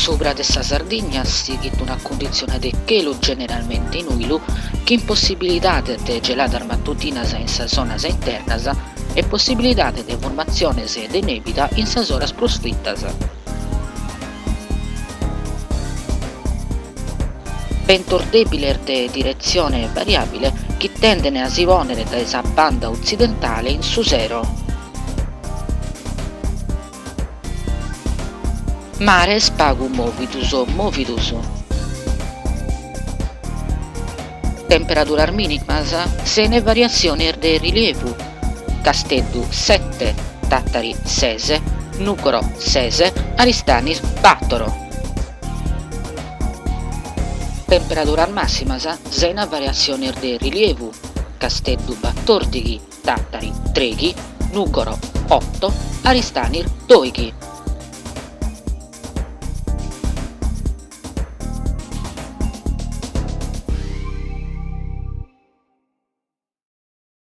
Subra de sa Sardigna sighit una cunditzione de chelu generalmente nùilu chin possibilidade de geladas matutinas in sas zonas internas e possibilidade de formatziones de nèbida in sas oras prus fritas. Bentos dèbiles de diretzione variàbile chi tendent a si pònnere dae sa banda otzidentale in su sero. Mares pagu mòvidos o mòvidos. Temperaduras mìnimas sene variatziones de rilievu, Casteddu sete, Tàtari ses, Nùgoro ses, Aristanis bàtoro. Temperaduras màssimas sena variatziones de rilievu, Casteddu batòrdighi, Tàtari trèighi, Nùgoro oto, Aristanis dòighi.